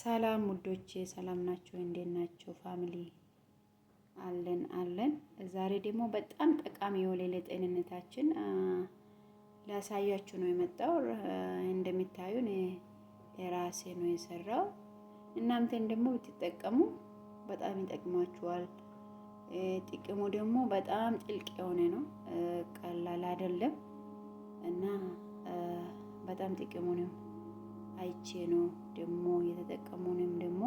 ሰላም ውዶቼ፣ ሰላም ናችሁ? እንዴት ናችሁ? Family አለን አለን። ዛሬ ደግሞ በጣም ጠቃሚ የሆነ ለጤንነታችን ላሳያችሁ ነው የመጣው። እንደሚታዩ የራሴ ነው የሰራው። እናንተን ደግሞ ብትጠቀሙ በጣም ይጠቅማችኋል። ጥቅሙ ደግሞ በጣም ጥልቅ የሆነ ነው፣ ቀላል አይደለም እና በጣም ጥቅሙንም አይቼ ነው ደግሞ የተጠቀሙንም ደግሞ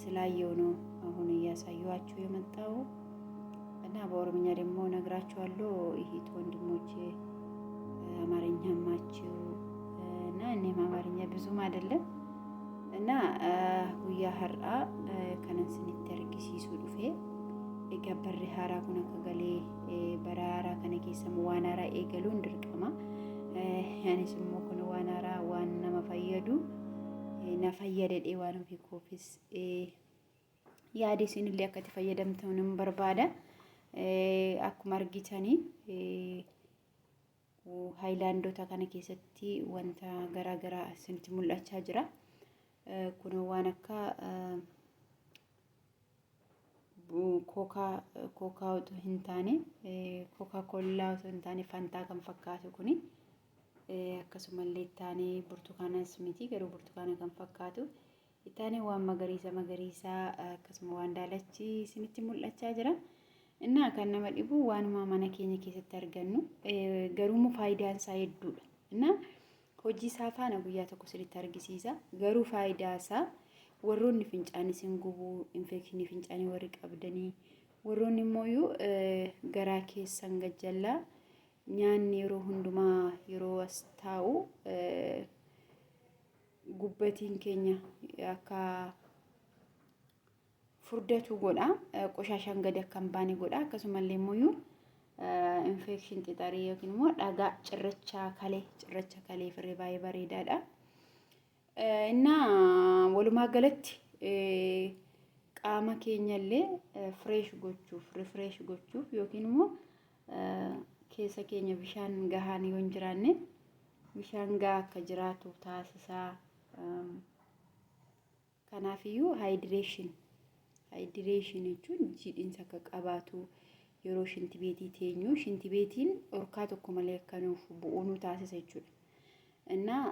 ስላየው ነው አሁን እያሳየኋችሁ የመጣው እና በኦሮምኛ ደግሞ ነግራችኋለሁ። እህት ወንድሞቼ አማርኛማችሁ እና እኔም አማርኛ ብዙም አይደለም እና guyyaa har'aa kanan isinitti argisiisuu dhufe, egaa barri haaraa kun akka galee bara haaraa kana keessa waan haaraa eegaluun dirqama. Anis immoo kun waan haaraa waan nama fayyadu na fayyadadhee waan ofii koofis yaada isinillee akka itti fayyadamtan nan barbaada. Akkuma argitanii haayilaandota kana keessatti wanta garaa garaa isinitti mul'achaa jira. Kun waan akka kookaa, kookaa otoo hin taane, kookaa kollaa otoo hin taane, fantaa kan fakkaatu kuni, akkasumallee ittaanee burtukaanas miti, garuu burtukaana kan fakkaatu, ittaanee waan magariisa magariisaa, akkasuma waan daalachi isinitti mul'achaa jira. Innaa kan nama dhibu waanuma mana keenya keessatti argannu garuu faayidaan isaa hedduudha. Innaa hojii isaa faana guyyaa tokko isinitti argisiisa. Garuu faayidaa isaa warroonni fincaan isin gubuu, infekshinii fincaanii warri qabdanii, warroonni immoo garaa keessan gajjallaa nyaanni yeroo hundumaa yeroo as taa'u gubbatiin keenya akka furdatu godha. Qoshaashaan gadi akka hin baane godha. Akkasumallee immoo infekshin xixarii yookiin immoo dhagaa cirrachaa kalee, cirracha kalee firree baay'ee bareedaadha. Innaa walumaa galatti qaama keenyallee fresh gochuuf, refresh gochuuf yookiin immoo keessa keenya bishaan gahaan yoo hin jiraanne bishaan gahaa akka jiraatu taasisaa. Kanaafiyyuu hydration jechuun jiidhinsa akka qabaatu, yeroo shintibeetii teenyu shintibeetiin dhorkaa tokko malee akka nuuf bu'uu nu taasisa jechuudha. Innaa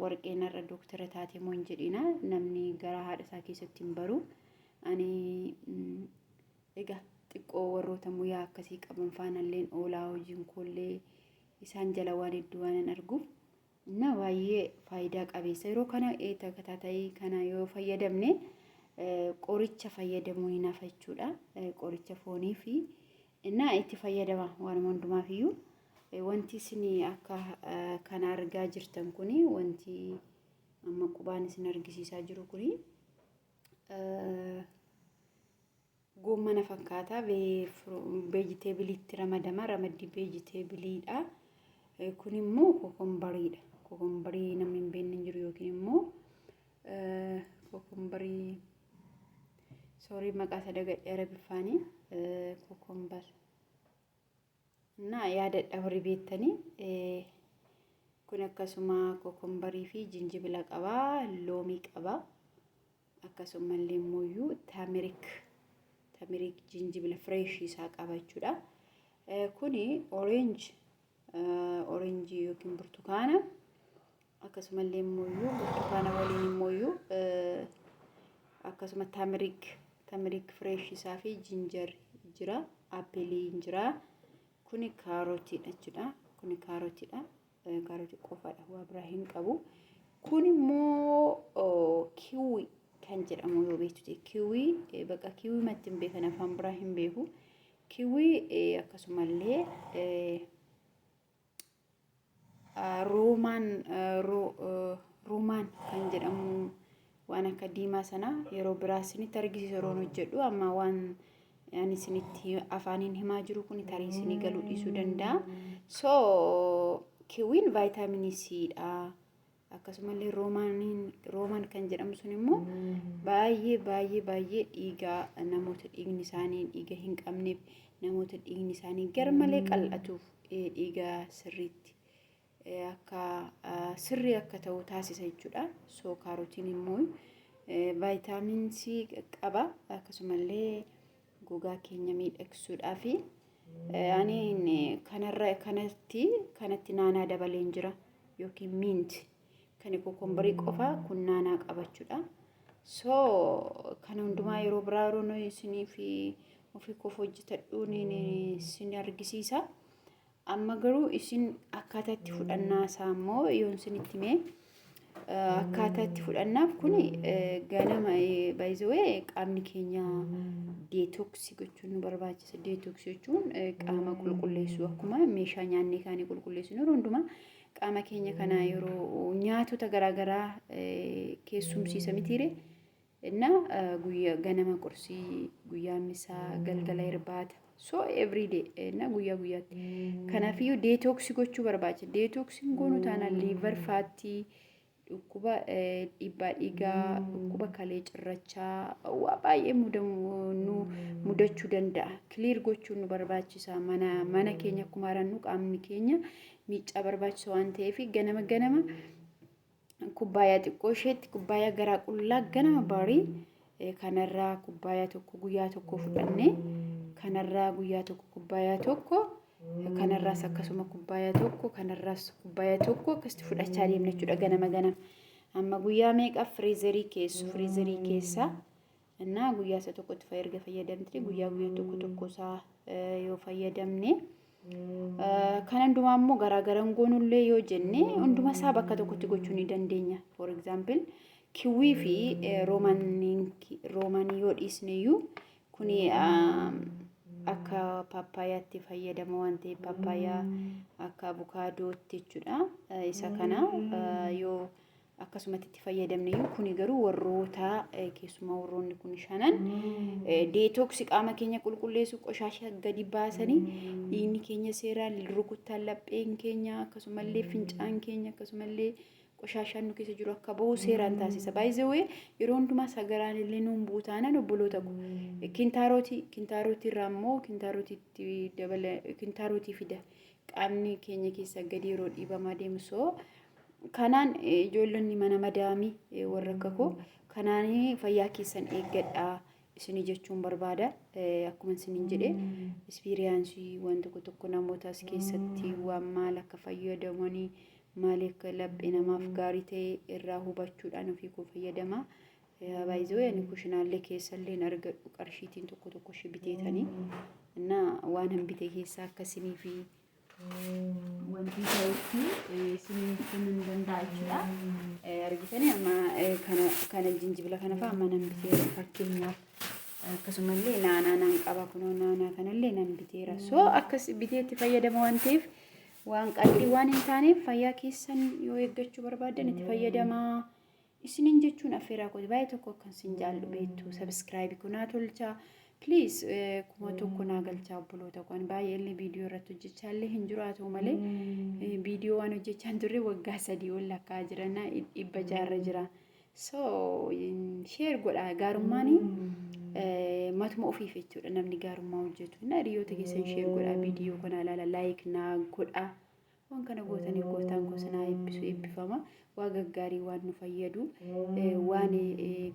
warqeen har'a dooktara taate moo hin jedhina, namni garaa haadha isaa keessatti hin baru. Ani egaa xiqqoo warroota muyaa akkasii qaban faanalleen oolaa, hojiin koollee isaan jala waan hedduu waan hin arguuf. Innaa baay'ee faayidaa qabeessa yeroo kana takataatayii kana yoo fayyadamne qoricha fayyadamuu hin hafa jechuudha. Qoricha foonii fi innaa itti fayyadama waan hundumaaf iyyuu. Wanti isin akka kana argaa jirtan kuni, wanti amma qubaan isin argisiisaa jiru kuni, goommana fakkaata. Vegetableitti ramadama. Ramaddii vegetableiidha. Kun immoo cucumberiidha. Cucumberii namni hin beekne hin jiru, yookiin immoo cucumberii, sorry, maqaa isa dagadhee arabiffaanii cucumber እና yaadadha warri beektanii. Kun akkasuma cucumberii fi jinjibila qabaa, loomii qabaa, akkasumallee immoo turmeric, jinjibila freshii isaa qaba jechuudha. Kuni orange yookiin burtukaana, akkasumallee immoo burtukaana waliin immoo akkasuma turmeric fresh isaa fi ginger jira, appleiin jira. Kuni kaarotiidha jechuudha. Kuni kaarotiidha. Kaarotii qofaadha, waa biraa hin qabu. Kun immoo kiwi kan jedhamu yoo beektu, kiwi bakka kiwi matti hin beekan, afaan biraa hin beeku. Kiwi akkasumallee roomaan, roomaan kan jedhamu waan akka diimaa sana yeroo biraa isinitti argisiisu yeroon hojjedhu. Amma waan ani isinitti afaaniin himaa jiru kun tarii isinii galuu dhiisuu danda'a. So kiwiin vitamin C dha. Akkasumallee roomaaniin, roomaan kan jedhamu sun immoo baay'ee baay'ee baay'ee dhiigaa namoota dhiigni isaanii dhiiga hin qabneef, namoota dhiigni isaanii garmalee qal'atuuf, dhiiga sirriitti akka sirrii akka ta'u taasisa jechuudha. So kaarotiin immoo vitamin C qaba, akkasumallee gogaa keenya miidhagsuudhaafi. Ani kanarra kanatti naanaa dabaleen jira yookiin mint, kan cucumberii qofa kun naanaa qabachuudha. So kana hundumaa yeroo biraa yeroo nuyi isinii fi ofii koof hojjetadhuun isin argisiisa. Amma garuu isin akkaataa itti fudhannaa isaa immoo yoon isinitti himee, akkaataa itti fudhannaaf kun ganama baay'isee qaamni keenya detoxii gochuun nu barbaachisa. Detoxii jechuun qaama qulqulleessuu, akkuma meeshaa nyaannee kaanii qulqulleessinu, yeroo hundumaa qaama keenya kana yeroo nyaatota garaagaraa keessumsiisa mitiire. Innaa guyyaa ganama qursii, guyyaa misaa, galgala irbaata. So everyday innaa guyyaa guyyaatti. Kanaafiyyuu detoxii gochuu barbaachisa. Detoxiin goonu taanaan liver fatii, dhukkuba dhiibbaa dhiigaa, dhukkuba kalee cirrachaa, waa baay'ee nu mudachuu danda'a. Clear gochuun nu barbaachisa. Mana keenya akkuma harannu qaamni keenya miiccaa barbaachisa waan ta'eef, ganama ganama kubbaayyaa xiqqoo isheetti, kubbaayyaa garaa qullaa ganama barii kanarraa kubbaayyaa tokko guyyaa tokko fudhannee, kanarraa guyyaa tokko kubbaayyaa tokko, kanarraas akkasuma kubbaayyaa tokko, kanarraas kubbaayyaa tokko akkasitti fudhachaa deemna jechuudha ganama ganama. Amma guyyaa meeqa freezerii keessu, freezerii keessa innaa guyyaa isa tokkotti erga fayyadamte, guyyaa guyyaa tokko tokko isaa yoo fayyadamne, kan hundumaa immoo garaagaran goonullee yoo jenne, hunduma isaa bakka tokkotti gochuu ni dandeenya. For example, kiwii fi roomanii yoo dhiisne iyyuu, kuni akka paappaayyaatti fayyadama waan ta'eef, paappaayyaa akka abukaadootti jechuudha. Isa kana yoo akkasumatti itti fayyadamne iyyuu, kuni garuu warroota keessumaa warroonni kun shanan detoxii, qaama keenya qulqulleessu, qoshaasha gadi baasanii, dhiigni keenya seeraan rukuttaan lapheen keenya, akkasumallee fincaan keenya, akkasumallee qoshaashaan nu keessa jiru akka bahu seeraan taasisa. Baay'ee yeroo hundumaa sagaraan illee nuun bu'u taanaan, obboloota ko, kintaarotii irraa immoo kintaarotiitti dabala, kintaarotii fida, qaamni keenya keessa gadi yeroo dhiibamaa deemu. So kanaan ijoollonni mana madaamii warra akka koo kanaan fayyaa keessan eeggadhaa isinii jechuun barbaada. Akkuma isiniin jedhe, experienceii waan tokko tokko namoota as keessatti waan maal akka fayyadamanii, maal akka laphee namaaf gaarii ta'e irraa hubachuudhaan ofii koo fayyadama. Baay'ee ani kushinaallee keessallee hin argadhu, qarshiitiin tokko tokko ishee biteetanii innaa waan hin bite keessaa akkasinii fi wanti ta'utti isinii kennuu ni danda'a jechuudha. Argitanii, amma kana jinjibila kana fa'a amma nan biteera fakkeenyaaf. Akkasumallee naanaa nan qaba, kunoo naanaa kanallee nan biteera. So akkas biteetti fayyadama waan ta'eef, waan qalbii waan hin taaneef, fayyaa keessan yoo eeggachuu barbaaddan itti fayyadamaa. Isiniin jechuun affeeraa kooti. Baay'ee tokko akkan isin jaallu beektu. Subscribe kunaa tolchaa. Please, 1000 naa galchaa, obboloota koo. Baay'ee illee viidiyoo irratti hojjechaa illee hin jiru, haa ta'u malee viidiyoo waan hojjechaa hin turre waggaa 3 ol lakkaa jiran, 600 jira. So share godhaa, gaarummaan matuma ofiif jechuudha namni gaarummaa hojjetu. Na hiriyoota keessan share godhaa, viidiyoo kana ilaala, like naa godhaa. Waan kana gootaniif gooftaan koo sinaa eebbisu, eebbifama. Waa gaggaarii, waan nu fayyadu, waan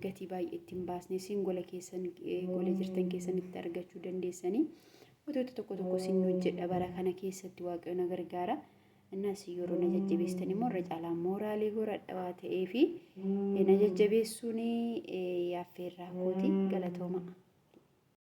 gatii baay'ee ittiin baasne isin gola keessan, gola jirtan keessanitti argachuu dandeessanii. Wantoota tokko tokko sin hojjedha bara kana keessatti, waaqayyo na gargaara. Innas yeroo na jajjabeessitan immoo irra caalaa mooraalii horadha waa ta'eefi na jajjabeessuun yaaffeerraa kooti, galatooma.